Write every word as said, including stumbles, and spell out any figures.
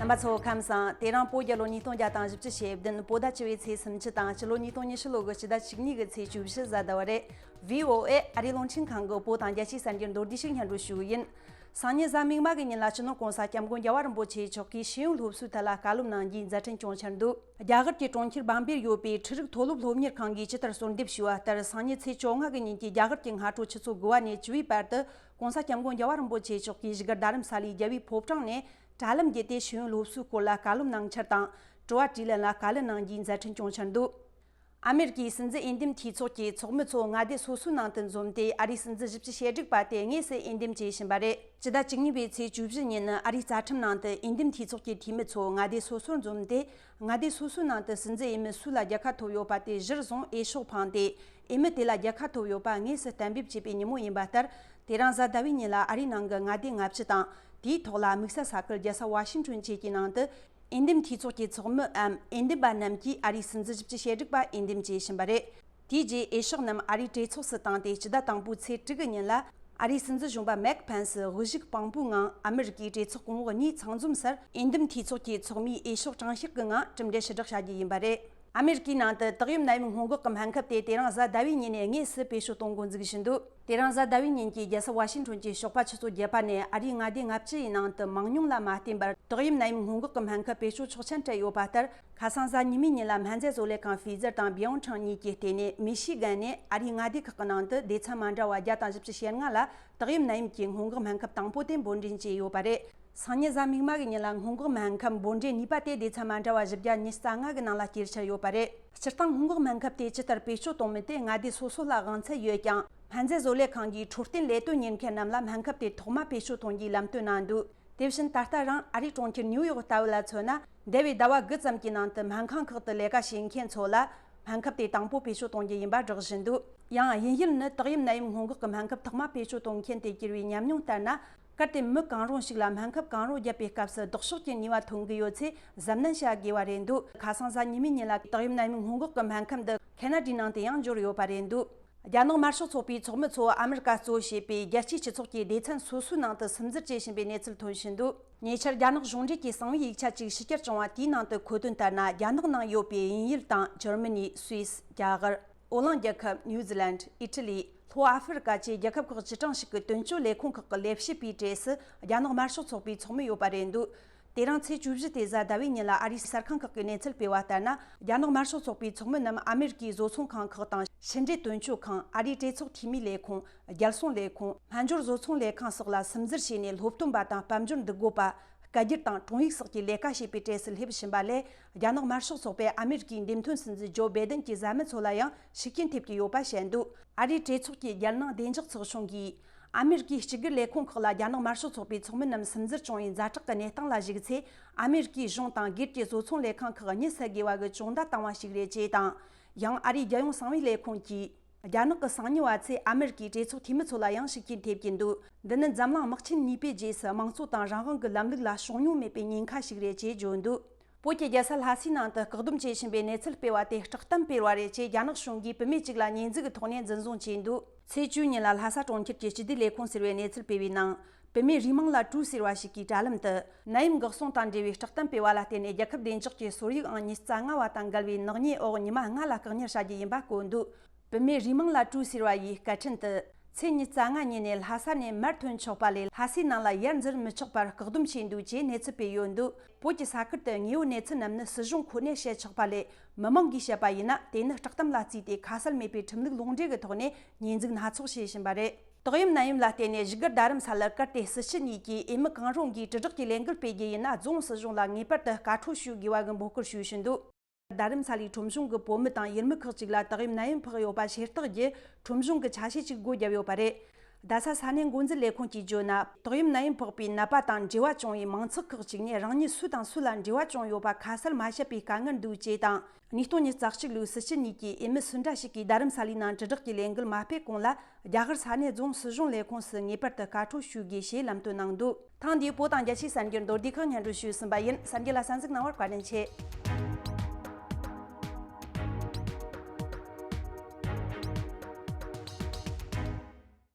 རྣམ་པ་ཚོ་ཁམས་བཟང་། དེ་རིང་བོད་རྒྱལ་ལོ་ཉིས་སྟོང་བརྒྱ་དང་བཞི་བཅུ་ཞེ་བདུན། བོད་ཟླ་བཅུ་པའི་ཚེས་སུམ་ཅུ་དང་། སྤྱི་ལོ་ཉིས་སྟོང་ཉི་ཤུ་ལོ་གི་སྤྱི་ཟླ་བཅུ་གཉིས་གི་ཚེས་བཅུ་བཞི་གཟའ་ཟླ་བ་རེད། བྷི་ཨོ་ཨེ་ཨ་རིའི་རླུང་འཕྲིན་ཁང་གི་བོད་དང་རྒྱལ་སྤྱིའི་གསར་འགྱུར་མདོར་བསྡུས་ཤིག་སྙན་སྒྲོན་ཞུ་གི་ཡིན། སང་ཉིན་གཟའ་མིག་དམར་གྱི་ཉིན་ལ་སྤྱི་ནོར་༸གོང་ས་༸སྐྱབས་མགོན་རྒྱལ་བ་རིན་པོ་ཆེ་མཆོག་གིས་ཤེས་ཡོན་སློབ་གསོའི་ཐད་ལ་བཀའ་སློབ་གནང་རྒྱུའི་མཛད་འཕྲིན་བསྐྱངས་འཆར་འདུག་རྒྱ་གར་གྱི་གྲོང་ཁྱེར་བམ་པེར་ཡོད་པའི་ཁྲི་རིགས་མཐོ་སློབ་སློབ་གཉེར་ཁང་གིས་ཇི་ལྟར་གསོལ་འདེབས་ཞུས་པ་ལྟར། སང་ཉིན་ཚེས་བཅོ་ལྔ་གི་ཉིན་གྱི་རྒྱ་གར་གྱི་སྔ་དྲོ་ཆུ་ཚོད་དགུ་པ་ནས་བཅུ་པའི་བར་དུ་༸གོང་ས་༸སྐྱབས་མགོན་རྒྱལ་བ་རིན་པོ་ཆེ་མཆོག་གིས་བཞུགས་སྒར་རྡ་རམ་ས་ལའི་རྒྱལ་བའི་ཕོ་བྲང་ནས་དྲ་ལམ་བརྒྱུད་དེ་ཤེས་ཡོན་སློབ་གསོའི་སྐོར་ལ་བཀའ་སློབ་གནང་འཆར་དང་། དྲི་བ་དྲིས་ལན་ལ་བཀའ་ལན་གནང་རྒྱུའི་མཛད་འཕྲིན་བསྐྱངས་འཆར་འདུག་ཨ་མེ་རི་ཀའི་སྲིད་འཛིན་འོས་འདེམས་འཐུས་ཚོགས་ཀྱི་ཚོགས་མི་ཚོ་མངའ་སྡེ་སོ་སོའི་ནང་དུ་འཛོམས་ཏེ། ཨ་རིའི་སྲིད་འཛིན་བཞི་བཅུ་ཞེ་དྲུག་པ་དེ་དངོས་སུ་འོས་འདེམས་བྱེད་བཞིན་པ་རེད། སྤྱི་ཟླ་བཅུ་གཉིས་པའི་ཚེས་བཅུ་བཞི་ཉིན་ནི་ཨ་རིའི་རྩ་ཁྲིམས་ནང་དུ་འོས་འདེམས་འཐུས་ཚོགས་ཀྱི་འཐུས་མི་ཚོ་མངའ་སྡེ་སོ་སོར་འཛོམས་ཏེ། མངའ་སྡེ་སོ་སོའི་ནང་དུ་སྲིད་འཛིན་འོས་མི་སུ་ལ་རྒྱལ་ཁ་ཐོབ་ཡོད་པ་དེ་གཞིར་བཟུང་འོས་ཤོག་འཕངས་ཏེ། འོས་མི་དེ་ལ་རྒྱལ་ཁ་ཐོབ་ཡོད་པ་དངོས་སུ་གཏན་འབེབས་བྱས་པའི་ཉིན་མོ་ཡིན་པ་ལྟར། དེ་རིང་གཟའ་ཟླ་བའི་ཉིན་ལ་ཨ་རིའི་ནང་གི་མངའ་སྡེ་ལྔ་བཅུ་དང་། དེའི་ཐོག་ལ་དམིགས་བསལ་ས་ཁུལ་རྒྱལ་ས་ཝ་ཤིང་ཊོན་བཅས་ཀྱི་ནང་དུ། འོས་འདེམས་འཐུས་ཚོགས་ཀྱི་ཚོགས་མིའམ་འོས་འདེམས་པ་རྣམས་ཀྱིས་ཨ་རིའི་སྲིད་འཛིན་བཞི་བཅུ་ཞེ་དྲུག་པ་འོས་འདེམས་བྱེད་བཞིན་པ་རེད། དེའི་རྗེས་འོས་ཤོག་རྣམས་ཨ་རིའི་གྲོས་ཚོགས་སུ་བཏང་སྟེ། སྤྱི་ཟླ་དང་པོའི་ཚེས་དྲུག་གི་ཉིན་ལ་ཨ་རིའི་སྲིད་འཛིན་གཞོན་པ་མེག་ཕན་སི་དབུ་བཞུགས་དཔང་པོའི་ངང་ཨ་མེ་རི་ཀའི་གྲོས་ཚོགས་གོང་འོག་གཉིས་ཚང་འཛོམས་སར་འོས་འདེམས་འཐུས་ཚོགས་ཀྱི་ཚོགས་མིའི་འོས་ཤོག་གྲངས་བཤེར་གྱི་ངང་གྲུབ་འབྲས་ཕྱིར་བསྒྲགས་བྱ་རྒྱུ་ཡིན་པ་རེད། ཨ་མེ་རི་ཀའི་ནང་དུ་ཏོག་དབྱིབས་ནད་ཡམས་སྔོན་འགོག་གི་སྨན་ཁབ་དེ་དེ་རིང་གཟའ་ཟླ་བའི་ཉིན་ནས་དངོས་སུ་བེད་སྤྱོད་གཏོང་འགོ་འཛུགས་བཞིན་འདུག་དེ་རིང་གཟའ་ཟླ་བའི་ཉིན་གྱི་རྒྱལ་ས་ཝ་ཤིང་ཊོན་གྱི་ཞོགས་པ་ཆུ་ཚོད་བརྒྱད་པ་ནས་ཨ་རིའི་མངའ་སྡེ་ལྔ་བཅུ་ཡི་ནང་དུ་མང་ཉུང་ལ་མ་བརྟེན་པར་ཏོག་དབྱིབས་ནད་ཡམས་སྔོན་འགོག་གི་སྨན་ཁབ་བེད་སྤྱོད་ཆོག་མཆན་སྤྲད་ཡོད་པ་ལྟར། ཁ་སང་གཟའ་ཉི་མའི་ཉིན་ལ་སྨན་རྫས་བཟོ་ལས་ཁང་ཕི་ཛར་དང་བི་ཡོན་ཁྲང་གཉིས་ཀྱི་ལྟེ་གནས་མི་ཤི་གན་ནས་ཨ་རིའི་མངའ་སྡེ་ཁག་གི་ནང་དུ་སྡེ་ཚན་མ་འདྲ་བ་བརྒྱ་དང་བཞི་བཅུ་ཞེ་ལྔ་ལ་ཏོག་དབྱིབས་ནད་ཡམས་ཀྱི་སྔོན་འགོག་སྨན་ཁབ་དང་པོ་དེ་འབོར་འདྲེན་བྱས་ཡོད་པ་རེད། སང་ཉིན་གཟའ་མིག་དམར་གྱི་ཉིན་ལ་སྔོན་འགོག་སྨན་ཁབ་འབོར་འདྲེན་གཉིས་པ་དེ་སྡེ་ཚན་མ་འདྲ་བ་བཞི་བརྒྱ་ཉི་ཤུ་རྩ་ལྔ་གི་ནང་ལ་སྐྱེལ་འཆར་ཡོད་པ་རེད། སྤྱིར་བཏང་སྔོན་འགོག་སྨན་ཁབ་དེ་ཇི་ལྟར་བེད་སྤྱོད་གཏོང་མིན་དེ་མངའ་སྡེ་སོ་སོ་ལ་དབང་ཚད་ཡོད་ཀྱང་། སྨན་རྫས་བཟོ་ལས་ཁང་གིས་འཕྲོད་བསྟེན་ལས་དོན་གཉེར་མཁན་རྣམས་ལ་སྨན་ཁབ་དེ་ཐོག་མ་བེད་སྤྱོད་གཏོང་རྒྱུའི་ལམ་སྟོན་གནང་འདུག་དེ་བཞིན་ད་ལྟ་རང་ཨ་རིའི་གྲོང་ཁྱེར་ནིའུ་ཡོག་ལྟ་བུ་ལ་མཚོན་ན། འདས་པའི་ཟླ་བ་དགུ་ཙམ་གྱི་ནང་དུ་སྨན་ཁང་ཁག་ཏུ་ལས་ཀ་བྱེད་མཁན་ཚོ་ལ་སྨན་ཁབ་དེ་དང་པོ་བེད་སྤྱོད་གཏོང་རྒྱུ་ཡིན་པ་སྒྲོག་བཞིན་འདུག་ཡང་དབྱིན་ཡུལ་ནི་ཏོག་དབྱིབས་ནད་ཡམས་སྔོན་འགོག་གི་སྨན་ཁབ་ཐོག་མ་བེད་སྤྱོད་གཏོང་མཁན་དུ་གྱུར་བའི་ཉམས་མྱོང་ལྟར་ན། གལ་ཏེ་མི་གང་རུང་ཞིག་ལ་སྨན་ཁབ་གང་རུང་བརྒྱབ་པའི་སྐབས་སུ་ལྡོག་ཕྱོགས་ཀྱི་ནུས་པ་ཐོན་གྱི་ཡོད་ཚེ་གཟབ་ནན་བྱ་དགོས་པ་རེད་འདུག་ཁ་སང་གཟའ་ཉི་མའི་ཉིན་ལ་ཏོག་དབྱིབས་ནད་ཡམས་སྔོན་འགོག་གི་སྨན་ཁབ་འདི་ཁེ་ན་ཌའི་ནང་དུ་ཡང་འབྱོར་ཡོད་པ་རེད་འདུག་རྒྱ་ནག་དམར་ཤོག་ཚོགས་པའི་ཚོགས་མི་ཚོ་ཨ་མི་རི་ཀ་གཙོ་བྱས་པའི་རྒྱལ་སྤྱིའི་སྤྱི་ཚོགས་ཀྱི་སྡེ་ཚན་སོ་སོའི་ནང་དུ་སིམ་འཛུལ་བྱེད་བཞིན་པའི་གནས་ཚུལ་ཐོན་བཞིན་འདུག་ཉེ་ཆར་རྒྱ་ནག་གཞུང་འབྲེལ་གྱི་གསང་བའི་ཡིག་ཆ་ཅིག་ཕྱི་གྱར་བྱུང་བ་དེའི་ནང་དུ་འཁོད་དོན་ལྟར་ན། རྒྱ་ནག་ནང་ཡོད་པའི་དབྱིན་ཡུལ་དང་འཇར་མ་ནི། སུད་སི། རྒྱ་གར། ཨོ་གླིང་རྒྱལ་ཁབ། ནིའུ་ཛི་ལན། ཨི་ཊ་ལི། ལྷོ་ཨ་ཧྥེ་རི་ཀ་བཅས་རྒྱལ་ཁབ་ཁག་བཅུ་གྲངས་ཤིག་གི་དོན་གཅོད་ལས་ཁུངས་ཁག་གི་ལས་བྱེད་པའི་གྲས་སུ་རྒྱ་ནག་དམར་ཤོག་ཚོགས་པའི་ཚོགས་མི་ཡོད་པ་རེད་འདུག་དེ་རིང་ཚེས་བཅུ་བཞི་སྟེ་གཟའ་ཟླ་བའི་ཉིན་ལ་ཨ་རིའི་གསར་ཁང་ཁག་གིས་གནས་ཚུལ་སྤེལ་བ་ལྟར་ན། རྒྱ་ནག་དམར་ཤོག་ཚོགས་པའི་ཚོགས་མི་རྣམས་ཨ་མེ་རི་ཀའི་བཟོ་ཚོང་ཁང་ཁག་དང་། ཕྱི་འབྲེལ་དོན་གཅོད་ཁང་། ཨ་རིའི་གྲོས་ཚོགས་འཐུས་མིའི་ལས་ཁུངས། རྒྱལ་སྲུང་ལས་ཁུངས། སྨན་སྦྱོར་བཟོ་ཚོང་ལས་ཁང་སོགས་ལ་སིམ་འཛུལ་བྱས་ནས། སློབ་སྟོན་པ་དང་དཔལ་འབྱོར་འདུ་འགོད་པ། སྐད་སྒྱུར་དང་དྲུང་ཡིག་སོགས་ཀྱི་ལས་ཀ་བྱེད་པའི་གྲས་སུ་སླེབས་བཞིན་པ་ལས། རྒྱ་ནག་དམར་ཤོག་ཚོགས་པས་ཨ་མེ་རི་ཀའི་འདེམས་ཐོན་སྲིད་འཛིན་ཇོ་བྷའི་ཌེན་གྱི་བཟའ་མི་ཚོ་ལ་ཡང་ཤུགས་རྐྱེན་ཐེབས་ཀྱི་ཡོད་པ་བཤད་འདུག་ཨ་རིའི་གྲོས་ཚོགས་ཀྱི་རྒྱལ་ནང་བདེ་འཇགས་ཚོགས་ཆུང་གིས། ཨ་མེ་རི་ཀའི་གཅིག་གྱུར་ལས་ཁུངས་ཁག་ལ་རྒྱ་ནག་དམར་ཤོག་ཚོགས་པའི་ཚོགས་མི་རྣམས་སིམ་འཛུལ་བྱུང་བའི་ཛ་དྲག་གི་གནས་སྟངས་ལ་གཞིགས་ཚེ། ཨ་མེ་རི་ཀའི་གཞུང་དང་སྒེར་གྱི་བཟོ་ཚོང་ལས་ཁང་ཁག་གཉིད་སད་དགོས་པ་གི་གྱོང་བརྡ་བཏང་བ་ཞིག་རེད་ཅེས་དང་། ཡང་ཨ་རིའི་རྒྱལ་ཡོངས་གསང་བའི་ལས་ཁུངས་ཀྱིས། རྒྱ་ནག་གི་གསང་ཉུལ་བ་ཚོས་ཨ་མེ་རི་ཀའི་གྲོས་ཚོགས་འཐུས་མི་ཚོ་ལ་ཡང་ཤུགས་རྐྱེན་ཐེབས་ཀྱི་འདུག་འདི་ནི་འཛམ་གླིང་དམག་ཆེན་གཉིས་པའི་རྗེས་སུ་དམངས་གཙོ་དང་རང་དབང་གི་ལམ་ལུགས་ལ་ཤུགས་སྣོན་མེད་པའི་ཉེན་ཁ་ཞིག་རེད་ཅེས་བརྗོད་འདུག་བོད་ཀྱི་རྒྱལ་ས་ལྷ་སའི་ནང་དུ་བཀག་སྡོམ་བྱེད་བཞིན་པའི་གནས་ཚུལ་སྤེལ་བ་དེ་སྐྲག་གཏམ་སྤེལ་བ་རེད་ཅེས་རྒྱ་ནག་གཞུང་གིས་བུད་མེད་ཅིག་ལ་ཉེས་འཛུགས་ཀྱི་ཐོག་ནས་འཛིན་བཟུང་བྱས་འདུག་ཚེས་བཅུའི་ཉིན་ལ་ལྷ་ས་གྲོང་ཁྱེར་གྱི་སྤྱི་བདེ་ལས་ཁུངས་ཟེར་བས་གནས་ཚུལ་སྤེལ་བའི་ནང་། བུད་མེད་རིས་མང་ལ་ཀྲུའུ་ཟེར་བ་ཞིག་གིས་དྲ་ལམ་དུ། ནད་ཡམས་འགོག་སྲུང་དང་འབྲེལ་བའི་སྐྲག་གཏམ་སྤེལ་བ་ལ་བརྟེན་ནས། རྒྱལ་ཁབ་བདེ་འཇགས་ཀྱི་སོར་གཡུག་ཨང་ཉི་ཤུ་རྩ་ལྔ་བ་དང་འགལ་བའི་ནག་ཉེས་འོག་ཉི་མ་ལྔ་ལ་བཀག་ཉར་བྱ་རྒྱུ་ཡིན་པ་བཀོད་འདུག་བུད་མེད་རིས་མང་ལ་ཀྲུའུ་ཟེར་བ་ཡིས་སྐད་འཕྲིན་དུ། ཚེས་ཉི་ཤུ་རྩ་ལྔ་ཉིན་ནས་ལྷ་ས་ནས་མར་ཐོན་ཆོག་པ་ལས། ལྷ་སའི་ནང་ལ་ཡར་འཛུལ་མི་ཆོག་པར་བཀག་སྡོམ་བྱས་འདུག་ཅེས་གནས་ཚུལ་སྤེལ་ཡོད་འདུག་བོད་ཀྱི་ས་ཁུལ་དུ་དངོས་ཡོད་གནས་ཚུལ་རྣམས་ནི་སྲིད་གཞུང་ཁོ་ནས་བཤད་ཆོག་པ་ལས། མི་མང་གིས་བཤད་པ་ཡིན་ན། དེ་ནི་སྐྲག་གཏམ་ལ་བརྩིས་ཏེ། ཁ་གསལ་མེད་པའི་ཁྲིམས་ལུགས་ལུང་འདྲེན་གྱི་ཐོག་ནས་ཉེས་འཛུགས་སྣ་ཚོགས་བྱེད་བཞིན་པ་རེད། ཏོག་དབྱིབས་ནད་ཡམས་ལ་བརྟེན་ནས་བཞུགས་སྒར་རྡ་རམ་ས་ལར་གལ་ཏེ་སྲིད་སྤྱི་གཉིས་ཀྱིས་འོས་མི་གང་རུང་གིས་དྲིལ་བསྒྲགས་ཀྱི་ལས་འགུལ་སྤེལ་རྒྱུ་ཡིན་ན། རྫོང་སྲིད་གཞུང་ལ་ངེས་པར་དུ་བཀའ་འཁྲོལ་ཞུ་དགོས་པ་གི་འབོད་སྐུལ་ཞུས་བཞིན་འདུག་རྡ་རམ་ས་ལའི་ཁྲོམ་གཞུང་གི་བོད་མི་དང་ཡུལ་མི་ཁག་ཅིག་ལ་ཏོག་དབྱིབས་ནད་ཡམས་ཕོག་ཡོད་པ་ཤེས་རྟོགས་རྗེས། ཁྲོམ་གཞུང་གི་ཆ་ཤས་ཅིག་སྒོ་བརྒྱབ་ཡོད་པ་རེད། རྡ་ས་ས་གནས་འགོ་འཛིན་ལས་ཁུངས་ཀྱིས་བརྗོད་ན། ཏོག་དབྱིབས་ནད་ཡམས་ཕོག་པའི་ནད་པ་དང་འབྲེལ་བ་བྱུང་བའི་མང་ཚོགས་ཁག་ཅིག་ནས་རང་ཉིད་སུ་དང་སུ་ལ་འབྲེལ་བ་བྱུང་ཡོད་པ་ཁ་གསལ་མ་བཤད་པའི་དཀའ་ངལ་འདུག་ཅེས་དང་། ཉིས་སྟོང་ཉི་ཤུ་རྩ་གཅིག་ལོའི་སྲིད་སྤྱི་གཉིས་ཀྱིས་འོས་མི་སུ་འདྲ་ཞིག་གིས་རྡ་རམ་ས་ལའི་ནང་དྲིལ་བསྒྲགས་ཀྱི་ལས་འགུལ་མ་སྤེལ་གོང་ལ། རྒྱ་གར་ས་གནས་རྫོང་སྲིད་གཞུང་ལས་ཁུངས་སུ་ངེས་པར་དུ་བཀའ་འཁྲོལ་ཞུ་དགོས་ཞེས་ལམ་སྟོན་གནང་འདུག་ཐེངས་འདིའི་བོད་དང་རྒྱལ་སྤྱིའི་གསར་འགྱུར་མདོར་བསྡུས་ཁག་སྙན་སྒྲོན་ཞུས་ཟིན་པ་ཡིན། གསར་འགྱུར་ལ་གསན་གཟིགས་གནང་བར་བཀའ་དྲིན་ཆེ།